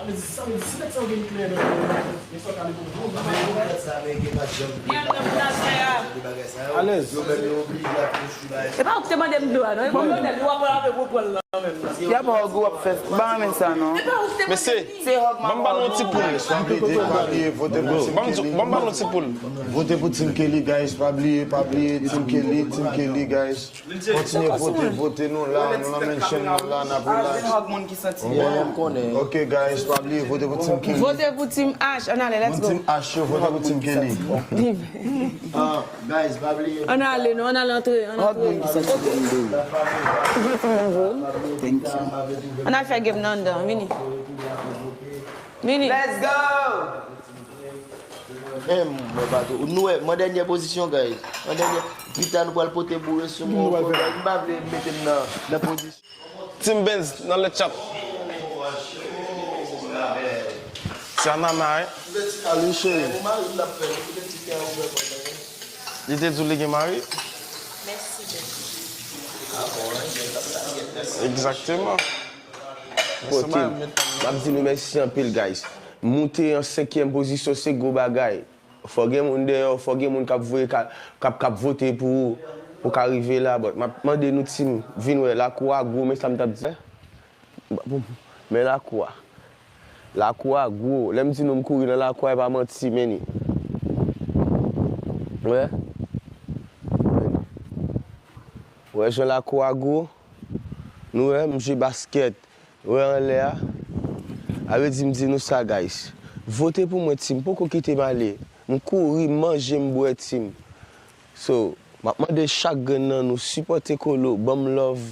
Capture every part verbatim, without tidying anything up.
Sa vle di, sa vle di, si nèg sa yo vin klè nan, nan, nan, nan, sa ka li pou. Alèz. E pa ou ki te mande m dlo a, non? E pa ou ki te mande m dlo a pou l ap pran l nan men m nan. Y ap hug ou ap fè. M pa renmen sa, non. Mesye, ban m ba nou yon ti poul. Sa vle di pa bliye vote pou Team Kelly. Ban m ba nou ti poul. Vote pou Team Kelly, guys. Pa bliye, pa bliye. Team Kelly, Team Kelly, guys. Kontinye vote, vote nou la, nou nan mention nou la, n ap relax. Hug moun ki santi byen. Ok, guys, pa bliye vote pou Team Kelly. Vote pou Team H, ann ale, let's go. Team H yo, vote pou Team Kelly. Guys, pa bliye. Ann ale, non, ann ale antre, ann antre. Thank you. Ann al fè game nan anndan, vini. Vini. Let's go! Menm, mwen pa tou. Nou wè, mwen dènyè pozisyon, guys. Mwen dènyè. Pita nou pral pote boure sou mwen. M pa vle mete m nan, nan pozisyon. Team Benz nan le chat. Tiana mare. Salut, chérie. Li te di w li gen mari. Egzakteman. Bon, team, m ap di nou mèsi anpil, guys. Moute an senkyèm pozisyon, se gwo bagay. Fò gen moun dèyè w, fò gen moun k ap voye, k ap, k ap, k ap vote pou ou, pou w ka rive la. But m ap mande nou, team, vin wè, lakou a gwo, men sa m t ap di. Men lakou a. Lakou a gwo. Lè m di nou m kouri nan lakou a, e pa manti, men ni. Wè. Wè jan lakou a gwo. Nou wè, m jwe baskèt. Wè anlè a. A vle di m di nou sa, guys. Vote pou mwen, team. Poko kite m ale. M kouri, m manje, m bwè, team. So, m ap mande chak grenn nan nou sipòte Kolo, ban m love,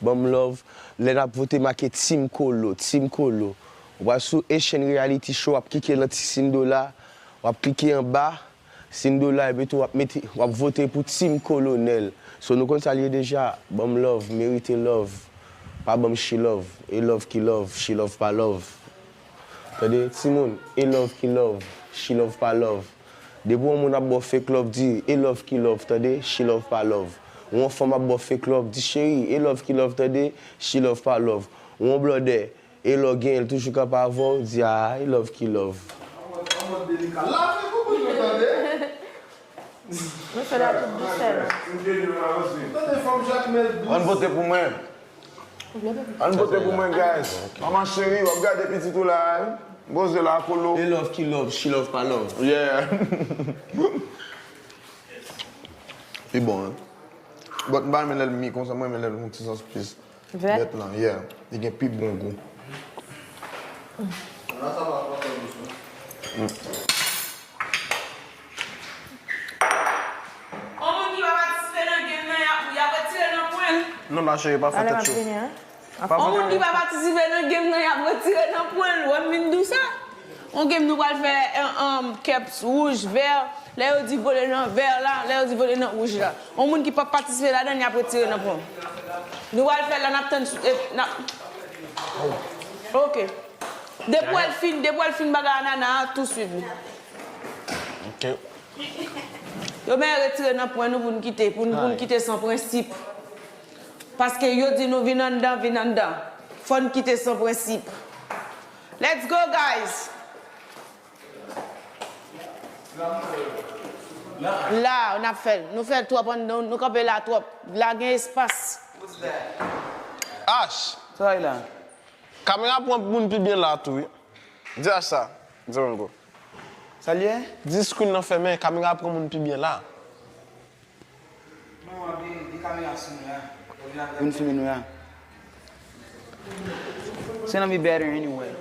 ban m love. Lè n ap vote, make Team Kolo, Team Kolo. W ap sou Haitian Reality Show, w ap klike nan ti sindola, w ap klike anba sindola, epi tou w ap mete, w ap vote pou Team Kolonèl. So, nou konn sa l ye deja, ban m love, merite love. Pa ban m she love, e love ki love, she love pa love. Tande, timoun, e love ki love, she love pa love. Depi yon moun ap ba w fake love, di, e love ki love, tande, she love pa love. Yon fanm ap ba w fake love, di, cheri, e love ki love, tande, she love pa love. Yon blòdè, e lè w genyen l toujou kanpe avè w, di, a, e love ki love. Nou fè la tout dousè, non. Ann vote pou mwen. Ann vote pou mwen, guys. Manman cheri, w ap gade pitit ou la, wi. Poze la, Kolo. E love ki love, she love pa love. Yeah. Li bon, hein. But m pa renmen lè l mi konsa, mwen renmen lè l yon ti sans plis. Vèt. Vèt lan, yeah. Li gen pi bon gou. On moun ki pa patisipe nan game nan, y ap, y ap retire nan pwen l. Non, ma chérie, pa fè tèt cho. On moun ki pa patisipe nan game nan, y ap retire nan pwen l. Wè m vin di w sa. On game nou pral fè, um, um, caps wouj, vè. Lè yo di vole nan vè la, lè yo di vole nan wouj la. On moun ki pa patisipe ladan, y ap retire nan pwen l. Nou pral fè l la, n ap tann sou, e, n ap. Ok. Depi w al fin, depi w al fin bagay anana a, tou swiv li. Ok. Yo men retire nan pwen nou pou n kite, pou n, pou n kite san prensip. Paske yo di nou vin anndan, vin anndan. Fò n kite san prensip. Let's go, guys! La, n ap fè l. Nou fè l twòp anndan, nou kanpe la twòp. La gen espas. H. Travay la. Kamera pran moun pi byen la tou, wi. Di H sa. Di Rongo. Sa l ye? Di screen nan fèmen, kamera pran moun pi byen la. Pou n filme nou la. It's gonna be better anyway.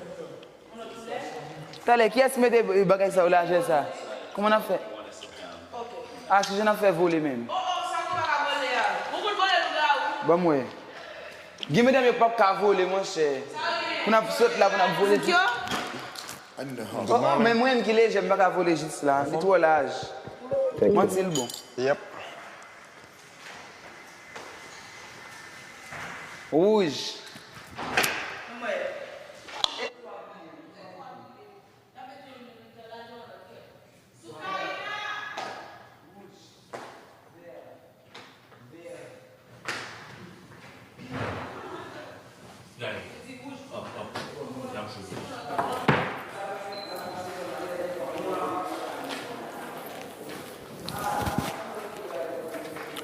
Talè, kiyès ki mete bagay sa yo lajè sa? Kòman n ap fè? Ah, kijan n ap fè vole menm? Ban m wè. Gen medam yo p ap ka vole, monchè. Pou n ap sot la, pou n ap vole. Oh, oh, men mwen menm ki lejè, m pa ka vole jis la. Li twò laj. Manti l bon. Yep. Wouj.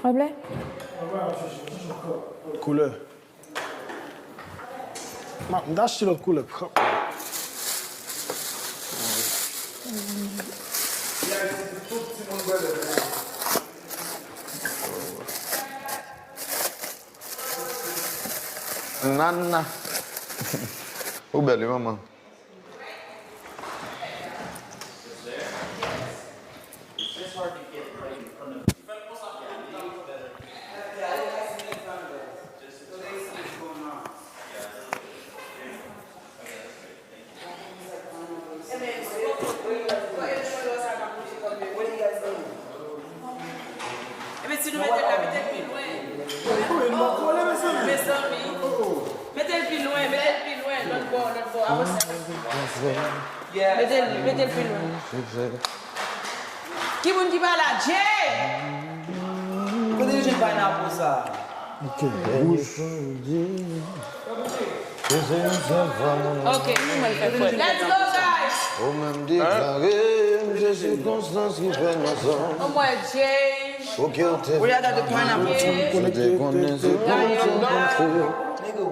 Pablo? Koulè. M ta achte lòt koulè. Nana. Ou bèl wi manman. Ebyen si nou mete l la, mete l pi lwen. Mezanmi. Mete l pi lwen, mete l pi lwen. Lòt bò, lòt bò. Avanse. Mete l, mete l pi lwen. Ki moun ki pa la? Jay! Kote li jwenn paynapl sa? Ok, wouj. Ok, nou mèt fè fwèt. Let's go, guys! Ou menm deklare m se sikonstans ki fè n ansanm. Omwen, Jay. Pou ke w te Ou ya gade pineapple. Ou te konnen se konsa m fè.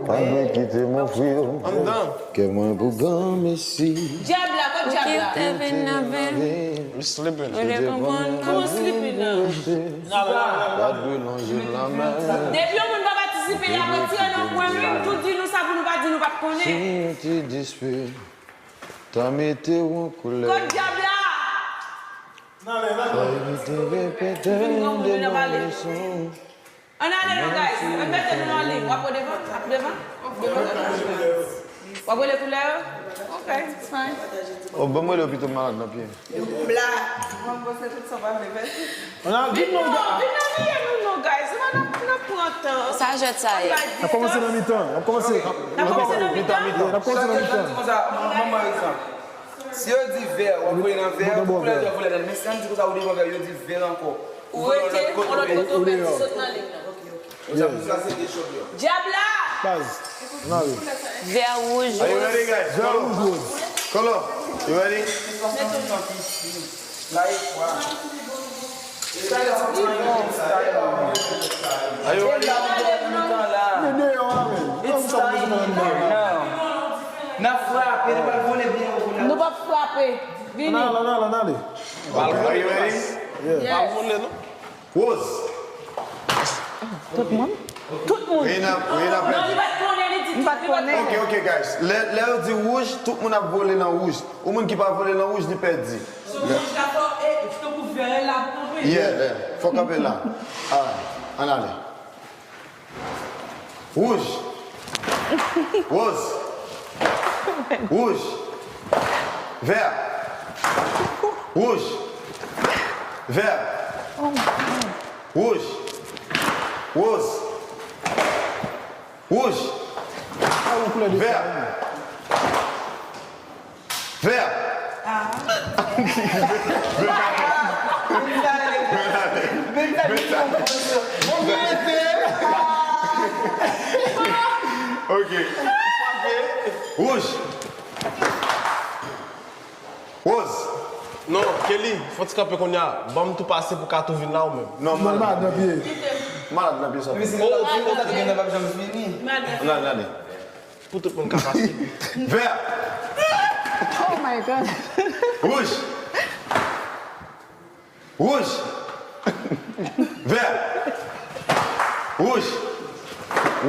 Pa dwe kite m ofri w kè mwen pou granmesi. Dyab la, kot dyab la? Kite vin nan vin. Li sleeping. Ou te konprann? Kòman sleeping nan? Pa dwe lonje l nan men. Depi yon moun pa patisipe, y ap retire nan pwen, wi. M tou di nou sa pou nou pa di nou pa t konnen. Yon ti dispit. Ta mete w an koulè. Kot dyab la? Sa evite repete yon de bon leson. Ann ale non, guys. Ann mete nou nan liy. W ap devan? W ap devan? W ap rele koulè yo? Ok, it's fine. O, ban m rele w pito, m malad nan pye. Bla. Mwen pase tout sa pa vle fè. Ann al, vin non, Vin nan vye nou non, guys. Se pa n ap, n ap pran tan. Sa jwèt sa ye? N ap kòmanse nan mitan. N ap kòmanse. N ap kòmanse nan mitan. N ap kòmanse nan mitan. Konsa, manman egzanp. Si yo di vè, w ap voye nan vè, koulè di w ap voye nan, men si ann di konsa ou devan vè, yo di vè ankò. Ou rete, yon lòt kote ou pèdi, sot nan liy nan. Konsa pou sa se de chòk yo. Dyab la! Baz. Ann ale. Vè wouj. Are you ready, guys? Vè wouj, wouj. Kolo, you ready? Sa e fwa. Sa e fwa. Are you ready? Men deyò a, men. Kòm sa w bezwen nan mitan. N ap frape, nou pral vole byen wo la. Nou p ap frape. Vini. Ann ale, ann ale, ann ale. Are you ready? Yes. Rose. Tout moun? Tout moun. Reina, Reina Non, li pèdi. pa t konnen, li di M pa t konnen. Ok, ok, guys. Lè, lè yo di wouj, tout moun ap vole nan wouj. Ou moun ki pa vole nan wouj, li pèdi. Sou wouj la fò, e, tankou vè la pou kanpe. Yeah, yeah. Fò kanpe la. Alright, ann ale. Wouj. Woz. Wouj. Vè. Wouj. Vè. Wouj. Woz. Wouj. Vè. Vè. Ok. Wouj. Woz. Non, Kelly, fò ti kanpe kounye a. Ban m tou pase pou ka tou vin la ou menm. Non, Mwen malad. Malad nan pye. Malad nan pye sa. Men se la pou kontak gen nan p ap janm fini. Ann ale, ann ale. Pou tout moun ka pase. Vè. Oh my God. Wouj. Wouj. Vè. Wouj.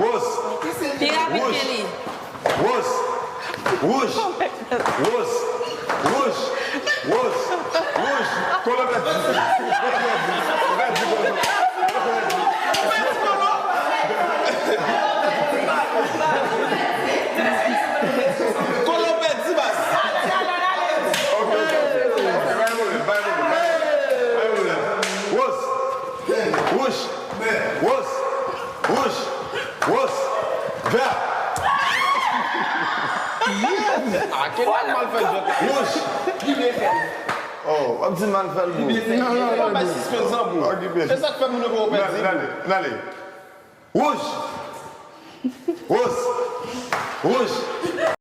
Woz. Pi rapid ke li. Woz. Wouj. Woz. Wouj. Woz. Wouj. Kolo pèdi. Pèdi kolo. Kolo pèdi baz. Ok, ok, ok. Bay mwen, bay mwen, bay mwen. Woz. Wouj. Wouj. Wouj. Wouj. Vè. A, Kelly mal fè jwèt la. Wouj. Oh, w ap di mal fè l pou. Non, non, non, bay sispann san pou. E sa k fè moun yo pèdi. Ann ale, ann ale. Wouj. Woz. Wouj.